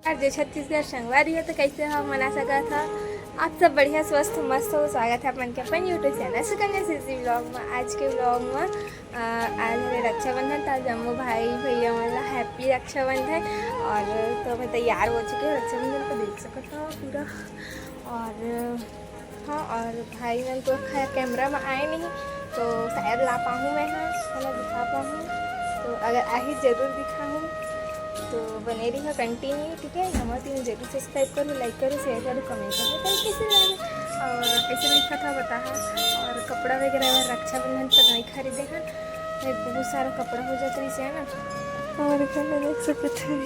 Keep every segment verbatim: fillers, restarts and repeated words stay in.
आज जय छत्तीसगढ़ संगवारी हो, तो कैसे हो? मना सकत हो आप सब बढ़िया, स्वस्थ, मस्त हो। स्वागत है अपन के अपन YouTube channel Sukanya Sirsi vlog में। आज के व्लॉग में, अ, आज हरे रक्षाबंधन, तो जम्मो भाई भैया मन ला हैप्पी रक्षाबंधन। और तो मैं तैयार हो चुकी हूँ रक्षाबंधन को, देख सकत हो पूरा। और हाँ, और भाई मन तो खैर कैमरा में आए नहीं, तो शायद ला पाहूँ मैं, हाँ, है ना, दिखा पाहूँ। तो अगर आही जरूर दिखाहूँ, तो बने रहिए कंटिन्यू, ठीक है। हमारे तीन जरूर सब्सक्राइब करो, लाइक करो, शेयर करो, कमेंट करो, तो कैसे लगे। और कैसे नहीं था बता, और कपड़ा वगैरह रक्षाबंधन पर नहीं खरीदे हैं, फिर बहुत सारा कपड़ा हो जाता है ना। और घर में देख सकते हैं,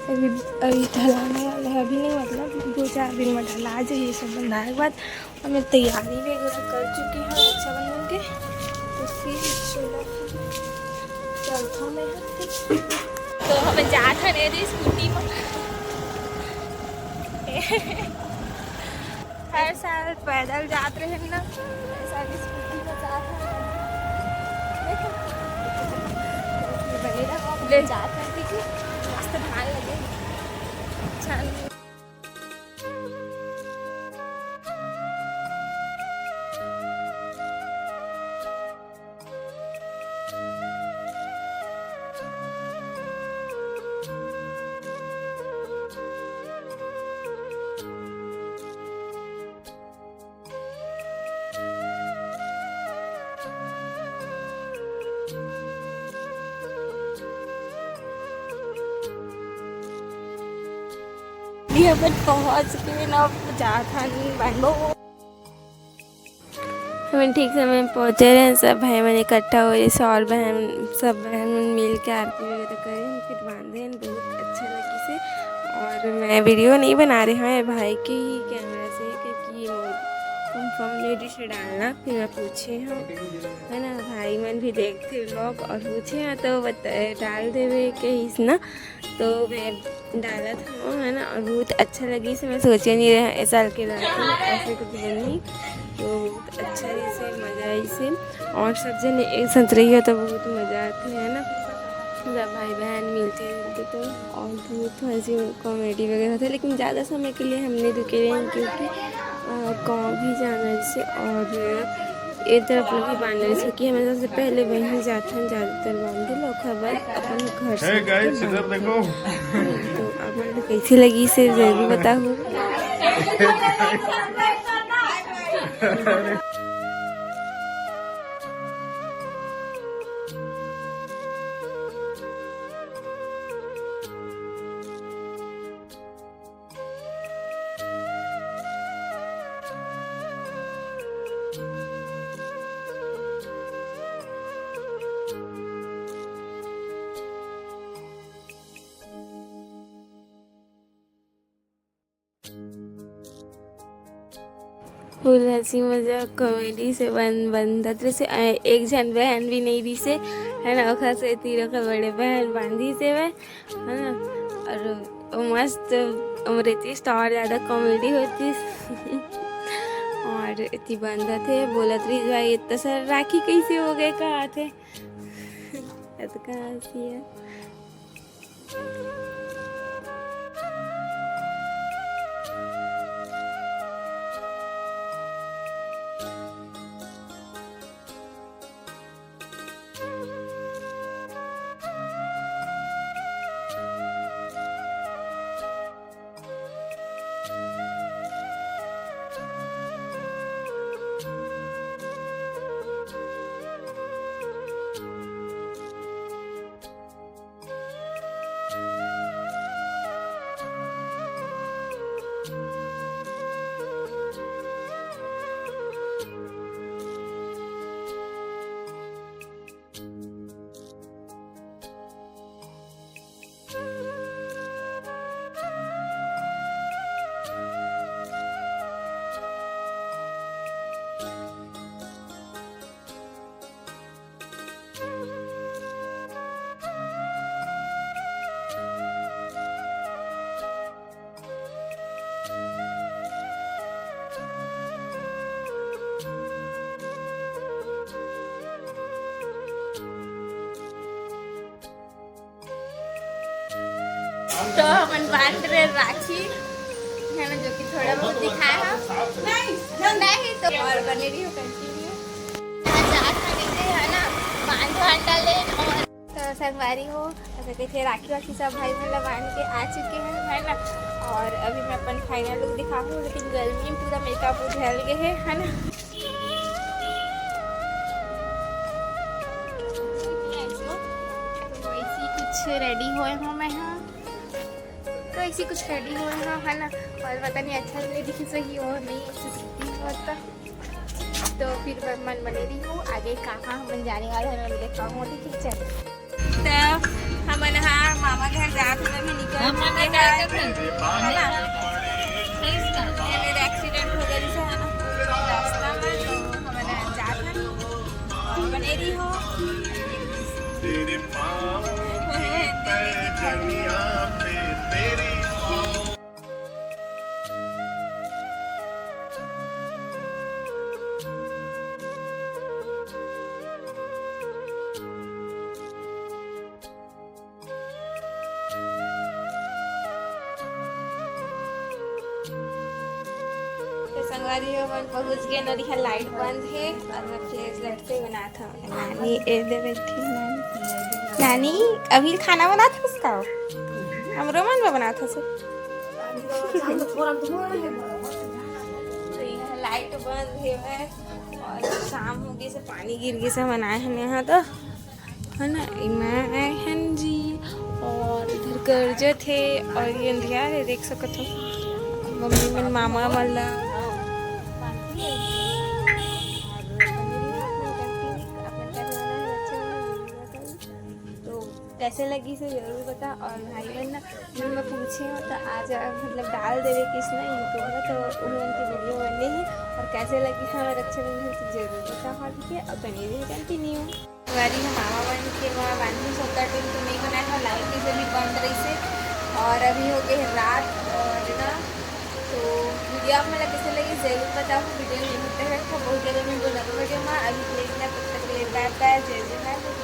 अभी, अभी ढलाने वाला है, अभी नहीं, मतलब दो चार दिन में ढला जाए ये सब बंधाए के बाद। और मैं तैयारी वगैरह कर चुकी हूँ रक्षाबंधन के, तो फिर चलो, चलता हूँ मैं। तो हम जात हन ये स्कूटी में। हर साल पैदल जात रहे ना, ऐसा भी स्कूटी में जात हन। देखो, बने रहो, ले। जात हन, ठीक है, मस्त धान लगे। चल। ये अपन पहुंच के ना, अब जात हन बैंगलोर। हमन ठीक समय में पहुंचे रहे, सब भाई मन इकट्ठा हो रहे, और बहन, सब बहन मन मिल के आरती वगैरह करे, फिर बांधे हन, बहुत अच्छा लगिस हे। और मैं वीडियो नहीं बना रहे हैं भाई के ही कैमरा से, क्योंकि मोर कंफर्म लेडीज से डालना, फिर मैं पूछे हूँ, है ना, भाई मन भी देखते व्लॉग और पूछे हैं तो बता, डाल देवे कहिस ना, तो मैं डालत हूँ, है ना। और बहुत अच्छा लगिस हे, मैं सोचे नहीं रहे ए साल के राखी ऐसे कुछ बनही, तो बहुत अच्छा रहिस हे, मजा आइस हे। और सब जने एक साथ रहिए तो बहुत मजा आथे, है ना, सब भाई बहन मिलते जुलते तो। और बहुत हंसी कॉमेडी वगैरह होथे, लेकिन ज़्यादा समय के लिए हम नहीं रुके रहे, क्योंकि अ, गाँव भी जाना जैसे, और ए तरफ लोग भी बांधे रहिस, क्योंकि हमें सबसे पहले वहीं जाथन, ज़्यादातर बांधे लोग, ओकर बाद अपन घर से हे गाइस, इधर देखो। तो आप मन ला कैसे लगिस हे जरूर बताहू। फुल हंसी मजाक कॉमेडी से बन-, बंधत रहिसे। अ, एक झन बहन भी नहीं रहिसे, है ना, ओखर सेती ओखर बड़े बहन बांधिस हेवय, है ना। और वो मस्त, वो रहितिस तो और ज्यादा कॉमेडी होतिस। और एती बंधत हे, बोलत रहिस, "भाई, इतना सारा राखी कैसे हो गए?" कहाथे। अतका हंसी हे। तो हमन बांध रहे राखी, है ना, जो कि थोड़ा बहुत दिखाए हम। नहीं, नहीं तो और बने रहियो कंटिन्यू। आज रात में नीचे है ना, बांध बांध डाले और तो संगवारी हो, ऐसे कहिथे राखी वाखी सब भाई मन ला बांध के आ चुके हैं, है ना। और अभी मैं अपन फाइनल लुक दिखाहूँ, लेकिन गर्मी में पूरा मेकअप उझल गए है, है ना। तो ऐसी कुछ रेडी होए हो मैं, हाँ, तो ऐसी कुछ रेडी होए हो, है ना। और पता नहीं अच्छा नहीं दिखी सही और नहीं अच्छी दिखती हो तो, तो फिर मैं मन बने रही हूँ आगे कहाँ हमन जाने वाला है, मैं दिखाऊँ, ठीक है। चल, तो हमन हा मामा घर जात में भी निकल चुके हैं, है ना। ये मेरे एक्सीडेंट हो गई से, है ना, रास्ता में, तो हमन जात हैं। बने रही हो। तेरे पाँव की पैजनिया पे तेरी तो संगवारी हो, हमन पहुंच गए, नरिया लाइट बंद है और मैं फ्लैश लाइट से बनात हूँ। नानी ए दे बैठी नानी। नानी, अभी खाना बनात हस का? हमरो मन बर बनात हस। तो यहाँ लाइट बंद है, मैं और शाम हो गई से पानी गिर गई से बनाए हैं यहाँ तो, है ना। मैं आए हैं जी और इधर गरजत है और ये अंधियार है, देख सकत हो। मम्मी मन मामा मन ला तो कैसे लगी से जरूर बता। और भाई बहन ना, मैं पूछे हो तो आज मतलब डाल देवे किस ना YouTube में, तो उन लोगों की वीडियो बनने ही। और कैसे लगी से हमारे रक्षाबंधन की जरूर बता, और ठीक है, अब बने रही कंटिन्यू। हमारी मामा बहन के वहाँ बांधनी सौदा टीम तो नहीं बनाया था, लाइट भी सभी बंद रही से। और अभी हो गए रात और ना, तो वीडियो आप मतलब कैसे लगी जरूर बताओ। वीडियो नहीं होते हैं तो बहुत जगह में बोला वीडियो में अभी के लिए इतना, तब तक के लिए बाय बाय, जय जोहार।